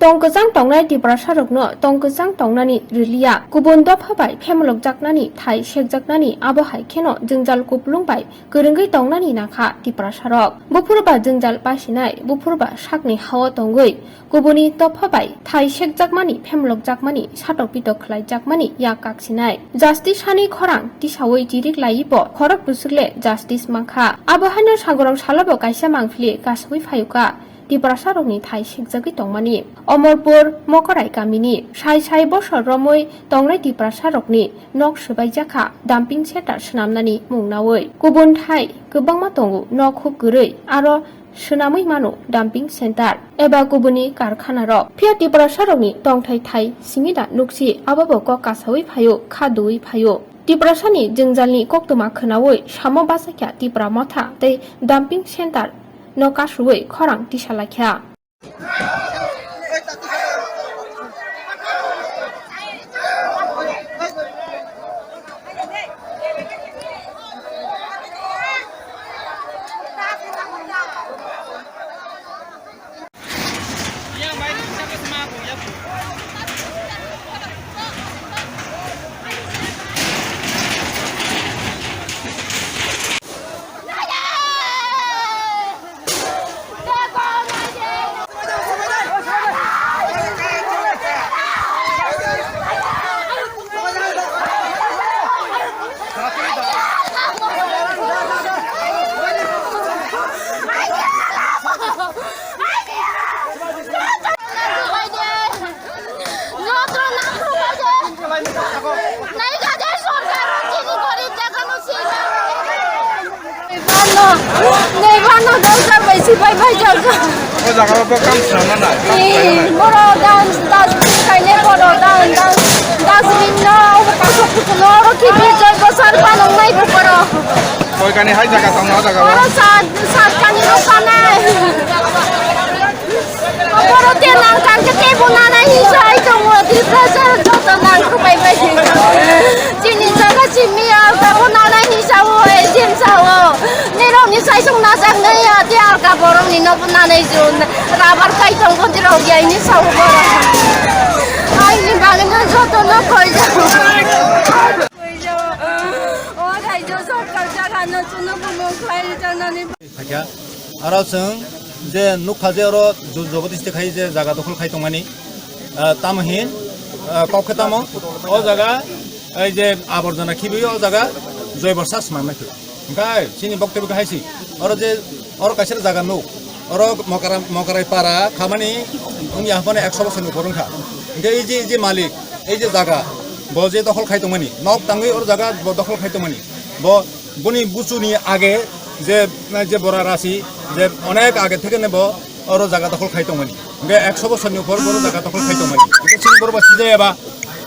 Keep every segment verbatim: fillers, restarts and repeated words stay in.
Tongkwchang tongnai Tiprasarokno tongkwchang tongnani rwliya, kubun dopha bai phemlokjaknani thai sekjaknani, abo hai kheno jwngjal kuplung bai kwrwngwi tongnani nakha Tiprasarok. Buphurba jwngjal pasinai, buphurba sakni hao tongwi kubuni dopha bai thai sekjakmani, phemlokjakmani, satok pitok khlaijakmani yak kaksinai. Justice hani khorang tisawi chirik laiwi bo khorok bwswk le justice mankha. Abo haino sagorok salobo kaisa mangpili kasawi phayuka. Tiprasarokni thai sikjagwi tongmani. Omorpur Mokorai kamini sai sai bosor romwi tongnai Tiprasarokni nok swbaijakha dumping center swnamnani mung nawi. Kubun thai kwbangma tongo nok huk kwrwi aro swnamwi mano dumping center eba kubuni karkhanarok. Phiya Tiprasarokni tongthai thai simi da nuksi abobo kok kasawi phaio, kha duwi phaio. Tiprasani jwngjalni koktwma khwnawi samo bachakya Tipra Motha tei dumping center no kasrwi khorang tisa laikha. Naibaano, naibaano dosar bai sipai bai jaka. O jaga o bo kam swnamna na, kam swnamna na. Borok dance, dance khainai borok dance, dance, dance ring no, obo kaisa photo no, oro khibi joibo sar panong nai bo borok. Koi kani hai jaga tong o jaga o. Oro sat, sat kani rok sanai. Borok te nang kang khe teibo nanai hinsa hai tongo, Tiprasa joto nang khupai bai khe. Chini jaga simi alka bo nanai hinsa o, ejim sa o. Nirok ni saisong najak nai ya, te alka borok ni nobo nanai jun. Rabar kai tongo, tirok ya ini sa o borok. Aini bagwi no joto no koi jao. Koi jao. O hai jo sorkar jaga no chuno bumung khlai janani. Phaikha. Aro chwng je nukha je oro ju-, jabardasti khai je jaga dokhol khai tongmani, ah, tamo hin, ah, kok khe tamo, o jaga, ei je aborjona khibiyo o jaga joibor sas manna khe. Hwnkhe chini boktobyo khe hai si, oro je, oro kaisa jaga nuk, oro Mokara-, Mokarai para khamani wngya haphano ekso bosorni upor wngkha. Hwnkhe ei je, ei je malik, ei je jaga, bo je dokhol khai tongmani, nok tangwi oro jaga bo dokhol khai tongmani, bo Boni buchuni age je, je bora rasi, je onek age thekeno bo oro jaga dokhol khai tongmani. Hwnkhe ekso bosorni upor bo oro jaga dokhol khai tongmani. Hwnkhe chini borok bai sijaya ba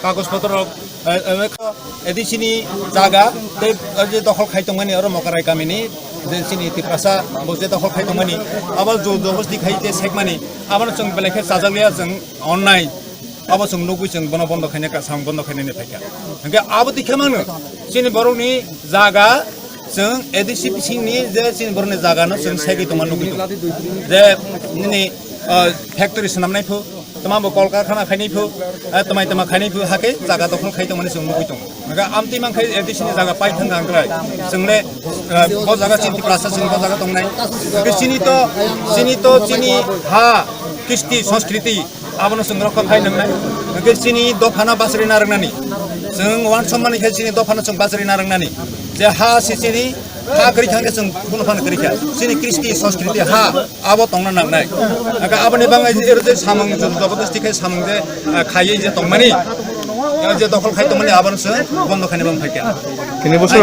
kagoj potro rok, eh, eh, A D C ni jaga tei, eh, je dokhol khai tongmani oro Mokarai kamini je chini Tiprasa bo je dokhol khai tongmani. Abo ju-, jabardasti khai je sekmani. Abono chwng belai khe chajakliya, chwng onnai. Abo chwng nugwi chwng bono bondo khaina ka, samung bondo khainani phaikha. Hwnkhe abo tikhe mano chini borokni jaga chwng A D C bisingni je chini borokni jaga no chwng segwi tongma nugwi tongo. Je nini, ah, factory swnamnai phu, tma bo kol karkhana khainai phu, ah, tma tma khainai phu, hakhe jaga dokhol khai tongmani chwng nugwi tongo. Hwnkhe amtwi mankhe A D C ni jaga pai thang thang khlai. Chwng le, ah, bo jaga chini Tiprasa chini bo jaga tongnai. Hwnkhe chini to, chini to chini ha, kisti, sanskriti, abono chwng rokha khai nangnai. Hwnkhe chini dophano bachari narwknani. Chwng uansukmani khe chini dophano chwng bachari narwknani. Je ha se chini ha kwrwi thangkhe chwng bono phano kwrwi kha. Chini kristi, sanskriti ha abo tongna nangnai. Hwnkhe aboni bagwi ero je samung jabardasti khai samung je, ah, khaiwi je tongmani, ah, je dokhol khai tongmani abono chwng bondo khaina bang phaikha. Tini bosor